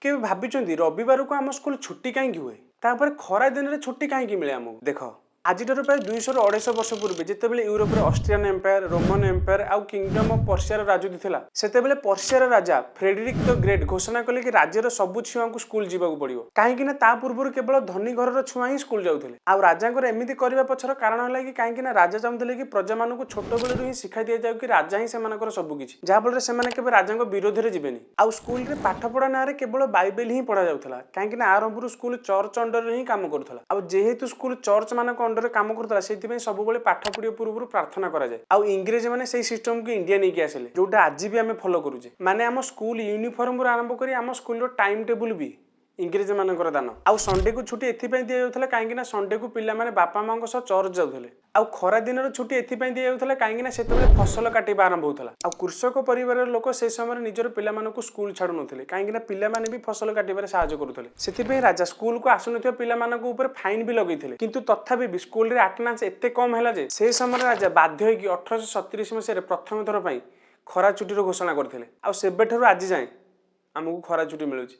କେବେ ଭାବିଛନ୍ତି, ରବିବାରକୁ ଆମ ସ୍କୁଲ ଛୁଟି କାହିଁକି ହୁଏ? ତାପରେ ଖରା ଦିନରେ ଛୁଟି କାହିଁକି ମିଳେ ଆମକୁ? ଦେଖ, ଆଜିଠାରୁ ପ୍ରାୟ 200ରୁ 250 ବର୍ଷ ପୂର୍ବେ ଯେତେବେଳେ ୟୁରୋପରେ ଅଷ୍ଟ୍ରିଆନ ଏମ୍ପାୟାର, ରୋମନ ଏମ୍ପାୟାର ଆଉ କିଙ୍ଗଡମ୍ ଅଫ୍ ପର୍ସିଆର ରାଜୁତି ଥିଲା, ସେତେବେଳେ ପର୍ସିଆର ରାଜା ଫ୍ରେଡେରିକ୍ ଦ ଗ୍ରେଟ୍ ଘୋଷଣା କଲେ କି ରାଜ୍ୟର ସବୁ ଛୁଆଙ୍କୁ ସ୍କୁଲ ଯିବାକୁ ପଡିବ। କାହିଁକି ନା ତା ପୂର୍ବରୁ କେବଳ ଧନୀ ଘରର ଛୁଆ ହିଁ ସ୍କୁଲ ଯାଉଥିଲେ। ଆଉ ରାଜାଙ୍କର ଏମିତି କରିବା ପଛର କାରଣ ହେଲା କି କାହିଁକି ନା ରାଜା ଚାହୁଁଥିଲେ କି ପ୍ରଜାମାନଙ୍କୁ ଛୋଟବେଳରୁ ହିଁ ଶିଖାଇ ଦିଆଯାଉ କି ରାଜା ହିଁ ସେମାନଙ୍କର ସବୁ କିଛି, ଯାହାଫଳରେ ସେମାନେ କେବେ ରାଜାଙ୍କ ବିରୋଧରେ ଯିବେନି। ଆଉ ସ୍କୁଲରେ ପାଠପଢା ନାଁରେ କେବଳ ବାଇବେଲ ହିଁ ପଢା ଯାଉଥିଲା, କାହିଁକି ନା ଆରମ୍ଭରୁ ସ୍କୁଲ ଚର୍ଚ୍ଚ ଅଣ୍ଡରରେ ହିଁ କାମ କରୁଥିଲା। ଆଉ ଯେହେତୁ ସ୍କୁଲ ଚର୍ଚ୍ଚ ମାନଙ୍କ ଅଣ୍ଡରରେ କାମ କରୁଥିଲା, ସେଇଥିପାଇଁ ସବୁବେଳେ ପାଠ ପଢିବା ପୂର୍ବରୁ ପ୍ରାର୍ଥନା କରାଯାଏ। ଆଉ ଇଂରେଜ ମାନେ ସେଇ ସିଷ୍ଟମକୁ ଇଣ୍ଡିଆ ନେଇକି ଆସିଲେ, ଯୋଉଟା ଆଜି ବି ଆମେ ଫଲୋ କରୁଛେ। ମାନେ ଆମ ସ୍କୁଲ ୟୁନିଫର୍ମରୁ ଆରମ୍ଭ କରି ଆମ ସ୍କୁଲର ଟାଇମ ଟେବୁଲ ବି ଇଂରେଜ ମାନଙ୍କର ଦାନ। ଆଉ ସଣ୍ଡେକୁ ଛୁଟି ଏଥିପାଇଁ ଦିଆଯାଉଥିଲା, କାହିଁକି ନା ସଣ୍ଡେକୁ ପିଲାମାନେ ବାପା ମାଙ୍କ ସହ ଚର୍ଚ୍ଚ ଯାଉଥିଲେ। ଆଉ ଖରା ଦିନର ଛୁଟି ଏଥିପାଇଁ ଦିଆଯାଉଥିଲା, କାହିଁକି ନା ସେତେବେଳେ ଫସଲ କାଟିବା ଆରମ୍ଭ ହେଉଥିଲା। ଆଉ କୃଷକ ପରିବାରର ଲୋକ ସେ ସମୟରେ ନିଜର ପିଲାମାନଙ୍କୁ ସ୍କୁଲ ଛାଡୁନଥିଲେ, କାହିଁକି ନା ପିଲାମାନେ ବି ଫସଲ କାଟିବାରେ ସାହାଯ୍ୟ କରୁଥିଲେ। ସେଥିପାଇଁ ରାଜା ସ୍କୁଲକୁ ଆସୁନଥିବା ପିଲାମାନଙ୍କ ଉପରେ ଫାଇନ୍ ବି ଲଗେଇଥିଲେ। କିନ୍ତୁ ତଥାପି ବି ସ୍କୁଲରେ ଆଟେଣ୍ଡାନ୍ସ ଏତେ କମ୍ ହେଲା ଯେ ସେ ସମୟରେ ରାଜା ବାଧ୍ୟ ହେଇକି 1837 ମସିହାରେ ପ୍ରଥମ ଥର ପାଇଁ ଖରା ଛୁଟିର ଘୋଷଣା କରିଥିଲେ। ଆଉ ସେବେଠାରୁ ଆଜି ଯାଏଁ ଆମକୁ ଖରା ଛୁଟି ମିଳୁଛି।